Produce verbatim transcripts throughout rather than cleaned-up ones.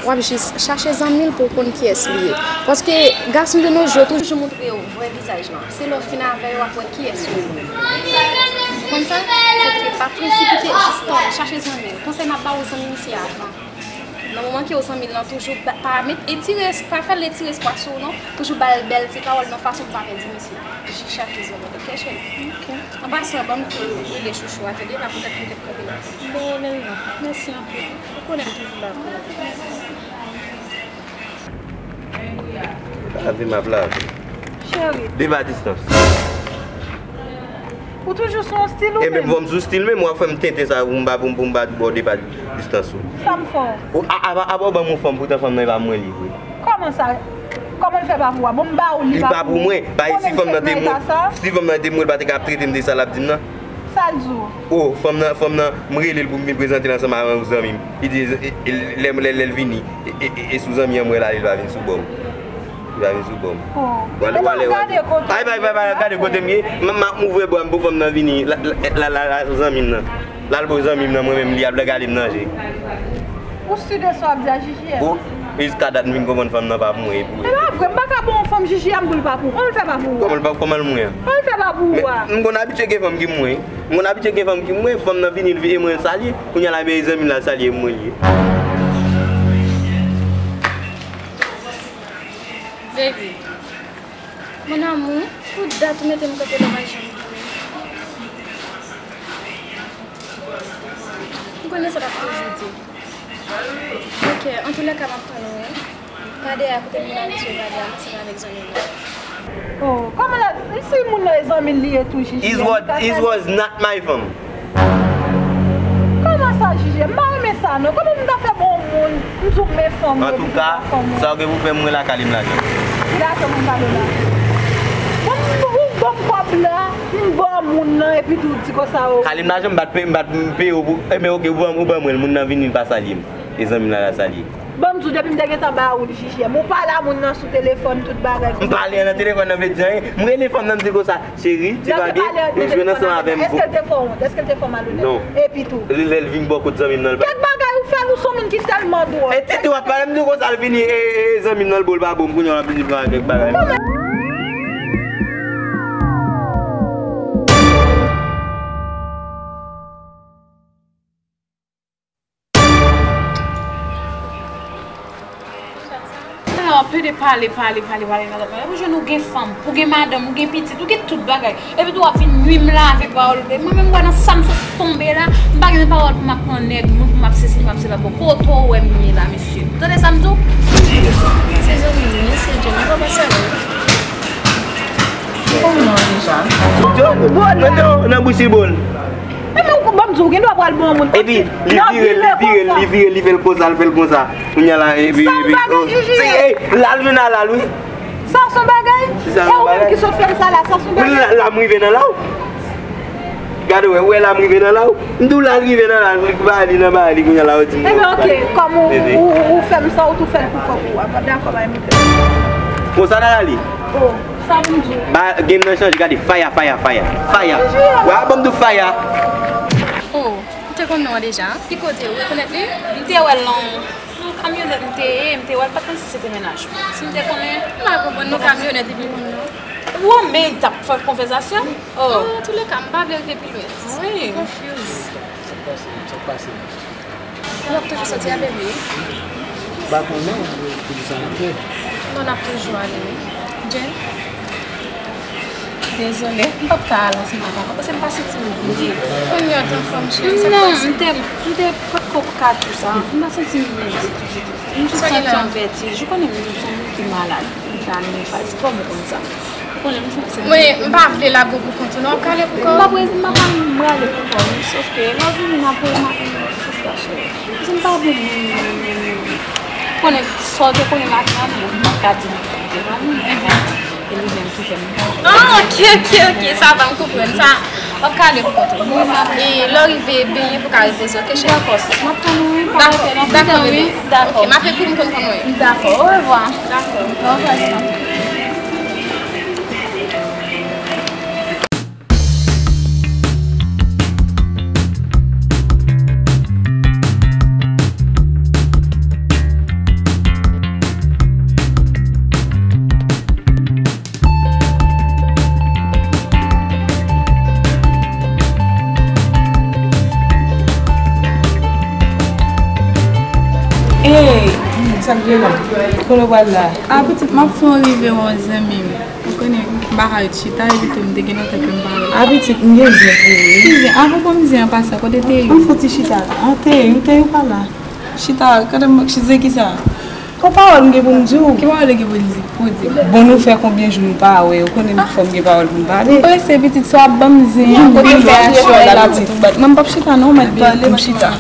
W ap jis chache zanmi l pou w konn kiyès li ye. Paske gason de nos jours toujou montre yo vrè vizaj lan. Se lè w fin avè yo, w ap wè kiyès yo ye. Ou konn sa? Sètadi pa presipite, jis tann, chache zanmi l. Konsèy m ap ba w, zanmi misye avan. Nan moman ke w zanmi l lan, toujou ba- pa met etire, pa fè l etire espwa sou w non. Toujou ba l bèl ti pawòl nan fason pou pa pèdi misye. Jis chache zanmi l, oke cheri? Oke. An pasan, ban m tou rele chouchou a, tande, pa poutèt mwen te kanpe la. Bon, men non. Mèsi anpil. Ou konnen m toujou la pou ou. Lave m ap lave. Cheri. Deba distans. Ou toujou sou yon stil ou menm? Ebyen, bon, m sou stil menm, w ap fè m tenten sa, pou m pa, pou m, pou m pa di ba w deba distans ou. Sa m fè w? Ou, a, a, a, a, ban m yon fanm, poutan fanm nan e pa mwen li vre. Kòman sa? Kòman l fè pa pou ou a? Bon, m ba ou li pa pou mwen. Ba, si fanm nan te mwen, si fanm nan te mwen, l pa te ka ap trete m de sa l ap di m nan. Sa l di w? O, fanm nan, fanm nan, m rele l pou m vin prezante l ansanm avèk yon zanmi m. Li di, e, e, lè, lè, lè l vini, e, e, e, e sou zanmi an m wè l ale, l pa vin sou bò m. Li pa vin sou bò m. Oh. Wale, wale, wale. Gade kote. Ay, bay, bay, bay, gade kote m ye. M, m ap ouvri bra m pou fanm nan vini. La, la, la, la, la, sou zanmi m nan. L al bò zanmi m nan, mwen menm, li ap gade m nan je. Ou si de sa w ap di a, Jiji? Bon, jiska dat m vin konprann fanm nan pa pou mwen, e pou... E pa vre, m pa ka ba w yon fanm, Jiji, a m pou l pa pou ou. Kòman l fè pa pou ou a? Kòman l pa, kòman l mwen an? Kòman l fè pa pou ou a? Men, m konn abitye gen fanm ki mwen. M konn abitye gen fanm ki mwen, fanm nan vini, l vin, e mwen l salye. Kounye a la, men e zanmi l al salye, e mwen li ye. Baby, mon amour, pou dat ou mete m kanpe la, w pa janm vini. M konnen sa w ap toujou di. Ok, antoulèka, m ap tann ou, wi. Pa dèyè a kote moun nan, mesye, pa dèyè a, m ansanm avèk zanmi m nan. Oh, kòman la, si moun nan e zanmi l li ye tou, Jiji? It was, it was not my femme. Kòman sa, Jiji? M pa renmen sa, non. Kòman m ta fè bon moun, m di w men fanm, epi m pa fanm, non. Antouka, sa w gen pou fè m, mwen la, kale m lajan. Ki lajan pou m kale w la? Bon, m, ou ban m kòb la, m ba w moun nan, epi tou w di konsa, oh. Kale m lajan, m pa t peye, m pa t peye w pou, enben, ok, ou ban, ou ban mwen l, moun nan vini, l pa salye m. E zanmi m la, l al salye. Ban m di w, depi m te gentan ba ou l, Jiji, m, ou pale a moun nan sou telefòn, tout bagay. M pale nan telefòn nan, vle di anyen. M rele fanm nan, m di l konsa, cheri, se pa byen, ou jwenn ansanm avè m. Èske l te fè w wont? Èske l te fè w malonèt? Non. Epi tou? Lè, lè l vin bò kot zanmi m nan, l pa... Kèk bagay ou fè, ou se yon moun ki tèlman dwòl. E tete w ap pale, m di w konsa, l vini, e, e, e, zanmi m nan, l bo, l pa bo m, kounye a w ap vin di m kèk bagay. Sa w ap plede pale, pale, pale, pale nan lòt moun. Epi w jwenn ou gen fanm, ou gen madanm, ou gen pitit, ou gen tout bagay. Epi tou w ap vin nwi m la avèk pawòl ou. Mwen menm, m wè nan sa m sot tonbe la, m pa gen menm pawòl pou m ap pran nèg, moun pou m ap sesi, pou m ap sela. Bon, kote w wè m ye la, mesye? Tande sa m di w? Se zanmi m, se John, ou pa panse a li? Kòman w deja? John, nan, nan, nan bouch li bon. E men ou, ban m di w, gen dwa pral bon moun. Epi, li vire, li vire, li vire, li fè l konsa, li fè l konsa. Kounye a la, epi, epi, oh, se, ey, l al jwenn Alal, wi. Sa se yon bagay? E ou menm ki sot fè m sa la, sa se yon bagay? L, l, l ap rive nan la w. Gade, wè, wè, l ap rive nan la w. M di w l al rive nan la w, li ba li nan ba li, kounye a la, ou di m. Ebyen, ok, kòm ou, ou, ou fè m sa, ou tou fè l pou kòb ou a. Bon, dakò, bay m. Konsa n al ale. Oh. Sa pou m di w? Ba, game nan chanje, gade, fire, fire, fire, fire. Wè, a ban m di w fire. Oh, m te konn non an deja. Ki kote? Ou rekonèt li? M te wè l nan yon kamyonèt, m te ye, m te wè l, pa t konn si se te mennaj ou. Si m te konnen. M pa konprann non, kamyonèt epi konn non. Ou wè, men t ap fè konvèsasyon. Oh. Antoulèka, m pa vle rive pi lwen. Wi. Confuse. Sa k pase? Sa k pase? N ap toujou soti a, baby? M pa konnen, poukisa n ap fè. Non, n ap toujou ale, wi. Jen? Dezole, m p ap ka al ansanm ak papa, paske m pa santi m byen. Konnya w t anfòm, cheri, sa k pase? Non, m te, m te potko ka tou sa. M pa santi m byen ditou, ditou, ditou. M jis santi yon vètij. Ou konnen m se yon moun ki malad. M fè anime fazi, kòman ou konn sa? Ou konnen m fonksyone. Mwen, m pa vle lage w pou kont ou, non, w ap ka ale pou kò w. M pa prale, m pa prale, m prale pou kò m, sòf ke lè w vini, m ap, m ap, m ap, sista cheri. Paske m pa bon moun, moun, moun, moun, moun. Ou konnen, sa w te konnen maten an, m pa ka di nou devan moun, e li menm ki fè m. Ah, ok, ok, ok, sa va, m konprann sa. W ap ka ale pou kont ou. Mwen, m ap, e lè w rive, benyen pou ka repoze, ok, cheri? Dakò, sis, m ap tann ou, wi, pa rete nan pita, wi. Dakò. Ok, m ap ekri pou m konn kòman w ye. Dakò, orevwa. Dakò. Orevwa, sis. Sa k gen la? Kote w pral la? A pitit, m ap fè yon rive wè yon zanmi m. Ou konnen, m pa ka ret chita, epi tou m te gen lontan ke m pa wè l. A pitit, m gen zen pou ou, wi. Ki zen? Avan w ban m zen an pase, kote te ye? Ann fouti chita la. An te ye, m te ye ou pa la. Chita, kote m, zen ki sa? Yon pawòl m gen pou m di w. Ki pawòl ou gen pou di, pou di? Bon, nou fè konbyen jou nou pa wè, ou konnen m fò m gen pawòl pou m pale. M prese pitit, sa w ap ban m zen an, kote w fè aksyon la pitit. Mwen m p ap chita non, w mèt pale. M chita.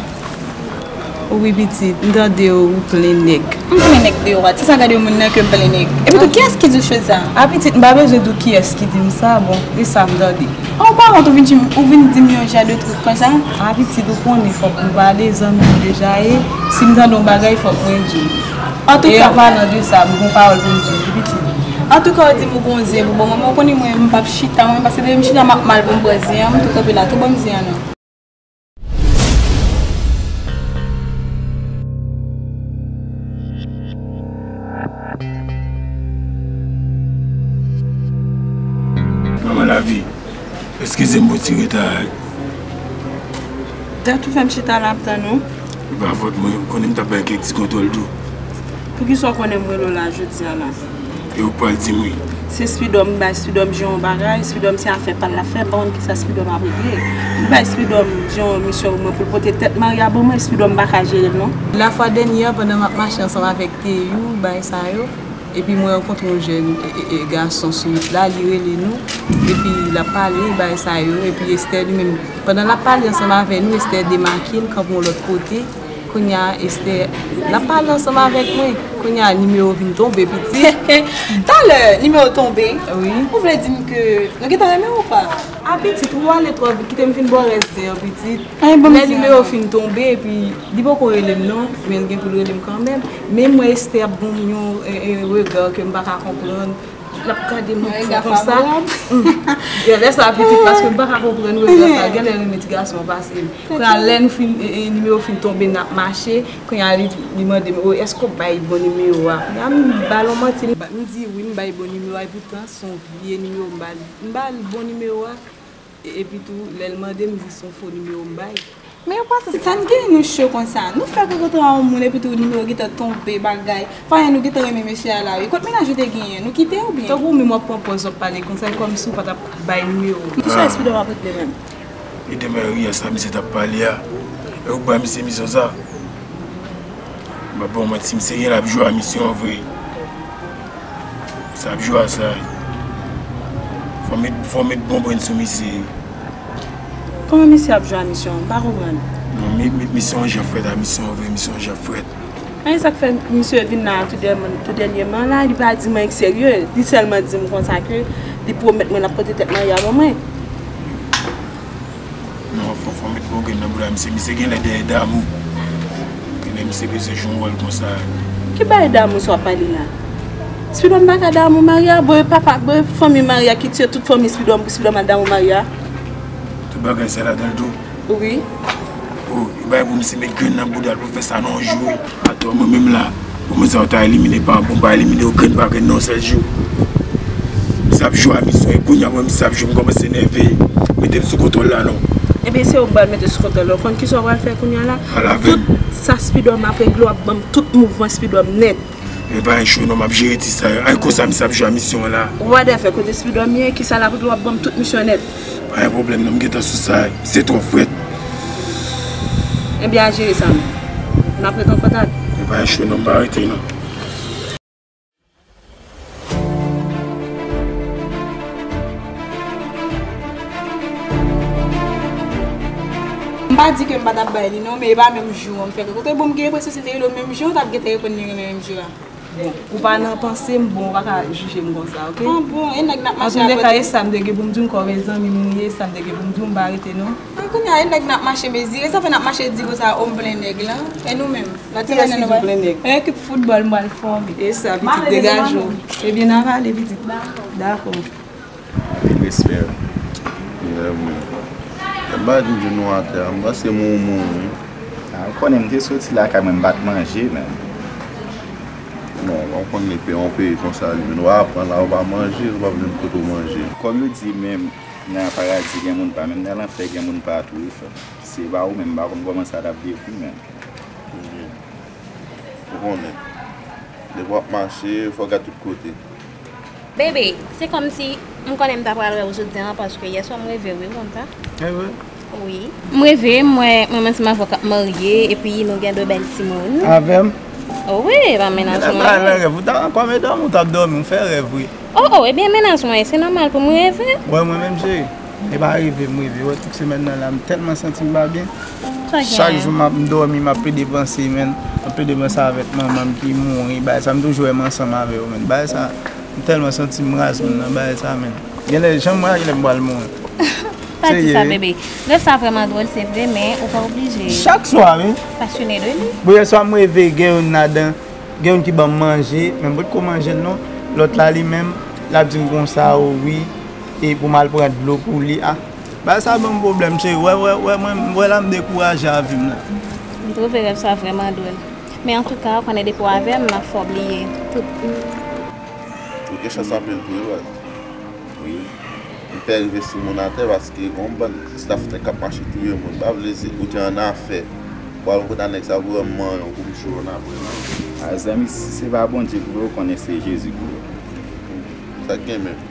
Wi pitit, m tande w, ou plen nèg. M plen nèg de ou a, ti sa gade yon moun nan ke m plen nèg. Epi tou, kiyès ki di w choz sa? A pitit, m pa bezwen di w kiyès ki di m sa, bon, e sa m tande. An, ou pa wont ou vin di m, ou vin di m yon jan de trik konsa? A pitit, ou konnen fòk nou pale, zanmi m deja ye. Si m tande yon bagay, fòk mwen di w. E an palan de sa, m gon pawòl pou m di w, wi pitit. Antouka, ou di m ou gon zen pou ban mwen, men ou konnen mwen, m p ap chita, mwen, paske depi m chita, m ap mal pou m pran zen an, m tou kanpe la, tou ban m zen an non. Manman lavi, eskize m pou ti reta a. Dat ou fè m chita la ap tann ou. E pa fòt mwen, ou konnen m t ap bay kèk ti kontwòl tou. Poukisa w konnen m rele w la jodi a la? E ou k pral di m wi. Se Spidòm, m bay Spidòm jan yon bagay, Spidòm se afè pa l l ap fè, m pa konn kisa Spidòm ap regle. M bay Spidòm jan yon misyon pou mwen pou l pote tèt Maria ban mwen, Spidòm m pa ka jere l non. Lafwa dènyè an, pandan m ap mache ansanm avèk Teyou, bagay sa yo, epi mwen rankontre yon jèn, e, e, e, gason sou wout la, li rele nou, epi l ap pale, bagay sa yo, epi Esther li menm, pandan l ap pale ansanm avè nou, Esther demake l, kanpe yon lòt kote. Kounye a, Esther, l ap pale ansanm avèk mwen. Kounye a, nimewo vin tonbe, pitit. Talè, nimewo tonbe? Wi. Ou vle di m ke nou gentan renmen ou pa? A, pitit, ou ale twò vit, kite m fin ba w rès zen an, pitit. Lè nimewo fin tonbe, epi li poko rele m non, men l gen pou l rele m kanmenm. Men m wè Esther ap ban m yon, e, e, rega ke m pa ka konprann. L ap gade m konsa. Genlè sa pitit, paske m pa ka konprann rega sa. Genlè renmen ti gason an pase m. Kounye a, lè nou fin, e, e, nimewo fin tonbe, n ap mache. Kounye a, li, li mande m, o, èske w bay bon nimewo a? Kounye a, m ba l yon manti. M ba, m di wi, m bay bon nimewo a, epoutan, se yon vye nimewo m ba l. M ba l bon nimewo a. E, epi tou, lè l mande m, m di se yon fo nimewo m bay. Men yo pa sa, sa n gen nou cho konsa. Nou fè kokote a yon moun epi tou nimewo gentan tonbe bagay. Payen nou gentan renmen mesye a la wi. Kot mennaj ou te genyen? Nou kite oubyen? Tankou ou menm w ap pran pòz w ap pale konsa, e kòmsi w pa t ap bay nimewo. Kisa Espidòm ap regle menm? E de Maria sa misye t ap pale a. E ou bay misye misyon sa? M ap ba w manti, misye genlè ap jwe a misyon an vre. Sa ap jwe a sa. Fò met, fò met bon brenn sou misye. Kòman misye ap jwe a misyon an? M pa konprann. Non, mi, mi, misyon an jan fèt a misyon an vre, misyon an jan fèt. An, e sa k fè misye vin la tou dènye, tou dènyèman la, li pa di mwen serye. Li sèlman di m konsa ke li pwomèt mwen l ap pote tèt Maria ban mwen. Non, fò, fò met bon grenn nan bouda misye. Misye genlè dèyè damou. Genlè misye bezwen jwe yon wòl konsa. Ki bagay damou sa w ap pale la? Spidòm pa ka damou Maria, bon, e papa, bon, e fanmi Maria ki tiye tout fanmi Spidòm pou Spidòm al damou Maria. Tout bagay sa ladan l tou? Wi. O, e bagay pou misye met grenn nan bouda l pou fè sa nan yon jou wi. Atò, mwen menm la, pou mwen sa yo ta elimine pa, bon, pa elimine yo grenn pa grenn nan yon sèl jou. Misye ap jwe a misyon, e kounye a mwen, misye ap jwe, m kòmanse nève. Mete m sou kontwòl la non. Ebyen, se ou m pral mete sou kontwòl la. Ou konn kisa w pral fè kounye a la? Pale avè m. Tout sa Spidòm ap regle, w ap ban m tout mouvman Spidòm nèt. E pa yon cho non, m ap jere ti sa yo. Ay, konsa misye ap jwe a misyon an la. Whatever, kote Spidòm ye, kisa l ap regle, w ap ban m tout misyon nèt. Pa gen pwoblèm non, m gentan sou sa. Misye twò frèt. Ebyen, al jere sa menm. N ap ret an kontak. E pa yon cho non, m pa rete non. M pa di ke m pa t ap bay li non, men e pa menm jou an m fè l. Kote bon, m gen enpresyon si l te rele w menm jou an, w t ap gentan reponn li menm jou a. Bon, ou pa nan panse m, bon, ou pa ka jije m konsa, oke? An bon, e nèg n ap mache avè tou. Antouleka, e sa m te gen pou m di w, kòm e zanmi m ou ye, e sa m te gen pou m di w, m pa rete non. An, kounye a, e nèg n ap mache mezire, sa fè n ap mache di konsa, o, m plen nèg lan. E nou menm? Kiyès ki di w plen nèg? E ekip foutbòl m pral fòme. E sa, pitit, degaje w. Ebyen, n a pale, pitit. Dakò. Anpil respè. Lè mwen, m pa di m jwenn nou atè a, m panse m ou moun wi. A, ou konnen m te soti lakay mwen, m pa t manje menm. Non, ou konn li pe yon peyi konsa li menm. Ou pa pran la, ou pa manje, ou pa menm kote w manje. Kòm yo di menm nan paradi gen moun pa, menm nan lanfè gen moun pa tou wi frè m. Si se pa ou menm, m pa konn kòman sa t ap depi menm. Ou konnen. Depi w ap mache, fò w gad tout kote. Bebe, se kòmsi m konnen m ta pral wè w jodi a, paske yèswa m reve wi konsa. E vre? Wi. M reve, m wè mwen menm ansanm avè w k ap marye, epi nou gen de bèl timoun. Avè m? O wi, e pa mennaj mwen. Lè m nan rèv, ou ta ankò medam, ou t ap dòmi, ou fè rèv wi. O, o, ebyen mennaj mwen, se nòmal pou m reve. Wè mwen menm cheri. E pa reve m reve, wè tout semèn nan la, m tèlman santi m pa byen. Chak jou m ap m dòmi, m ap plede panse, menn. M ap plede panse avèk manman m ki mouri, bagay sa, m toujou wè m ansanm avè yo, menn. Bagay sa, m tèlman santi m raz, menn, nan bagay sa, menn. Genlè, jan m wè a, genlè m pral mouri. Pa di sa, bebe. Rèv sa vrèman dwòl, se vre, men ou pa oblije. Chak swa, wi. Pasyone de li. Bon, yèswa m reve, gen youn ladan, gen youn ki ban m manje, men m potko manje l non. Lòt la, li menm, l ap di m konsa, o wi, e pou m al pran dlo pou li. A, bagay sa ban m pwoblèm, cheri. Wè, wè, wè, mwen, wè la m dekouraje a vi m la. M twouve rèv sa vrèman dwòl. Men antouka, ou konnen depi w avè m, m ap fè w bliye tout. Ou gen chans anpil tou wi, baz. Wi. M pè rive sou moun atè paske gon bann staff nèg k ap mache touye moun. M pa vle se ou te annafè, pou al kote nèg sa pou wè m manyen w, pou m cho w nan apre nan. A, zanmi, si se pa Bondye k voye w, konnen se Jezi k voye w. Sa k gen menm?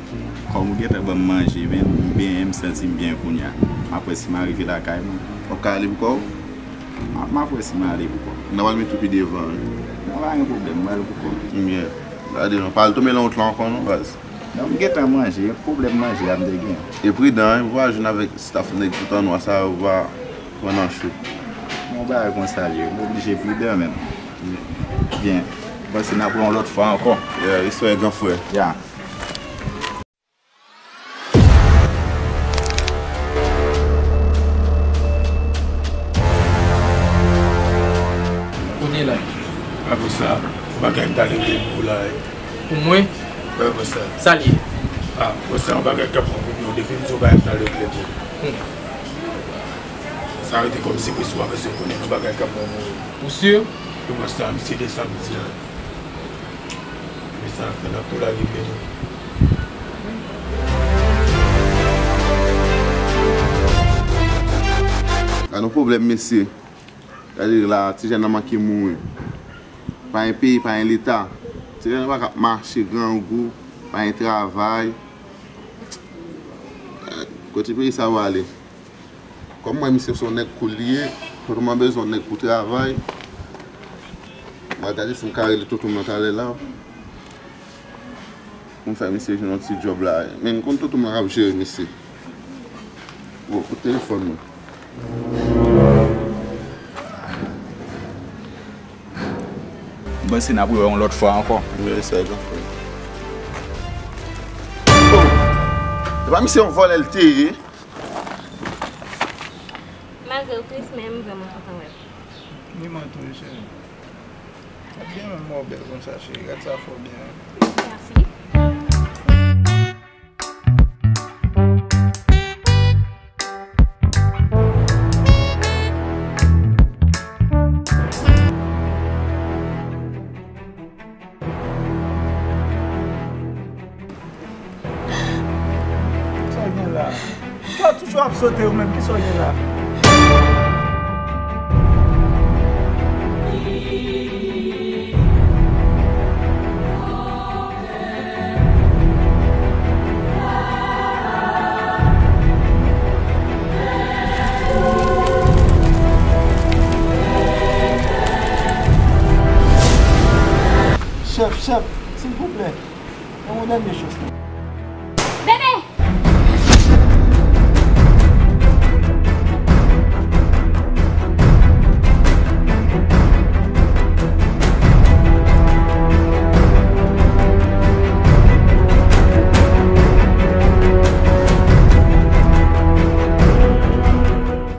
Kòm ou gentan ban m manje, men m benyen, m santi m byen kounye a. M ap wè si m a rive lakay mwen. W ap ka ale pou kò w? M ap, m ap wè si m a ale pou kò m. N a pral mete w pi devan, wi. Non, pa gen pwoblèm, m ale pou kò m. Byen. Gade non, pa al tonbe nan wout la ankò non, baz. Non, m gentan manje, e pwoblèm manje a m te gen. E pridan, wi, pou pa jwenn avèk staff nèg tout an nwa sa yo, pa pran nan cho. Yon bagay konsa l ye, m oblije pridan menm. Byen, m panse n ap wè yon lòt fwa ankò. Yeah, respè, gran frè. Yeah. Kote la? Apre sa, bagay m ta regle pou ou la. Pou mwen? Wè, apre sa. Sa l ye? A, apre sa, yon bagay k ap pran pou nou. Depi m di yon bagay m ta regle pou ou. Hmm. Sa rete kòm sipriz pou w, apre sa, ou konnen yon bagay k ap pran pou ou. Ou si? Apre sa, m si desanm di a. Men sa, fè n ap tou lage pye nou. Gade yon pwoblèm, mesye. Gade la, ti jèn nan manke mouri. Pa gen peyi, pa gen leta. Ti jèn nan pa ka mache grangou, pa gen travay. Kote peyi sa yo ale? Kòm mwen, misye se yon nèg koul li ye, tonton m bezwen yon nèg pou travay. Mwen gade si m ka rele tonton m nan talè la. Pou m fè misye jwenn yon ti djòb la. Men m konn tonton m nan k ap jere misye. Bon, kout telefòn mwen. M panse n ap rewè yon lòt fwa ankò. Wi, sa e gran frè. Oh! E pa misye yon vòlè l te ye? Malgre w tris, men m vrèman kontan wè w. Ni mwen tou, cheri. Ap byen menm wè w bèl konsa, cheri. Gad sa fè w byen. Mèsi. Sa w gen la? Sa w toujou ap sote ou menm, kisa w gen la? Chèf, chèf, silvouplè, ban mwen dènye chans la. Bebe!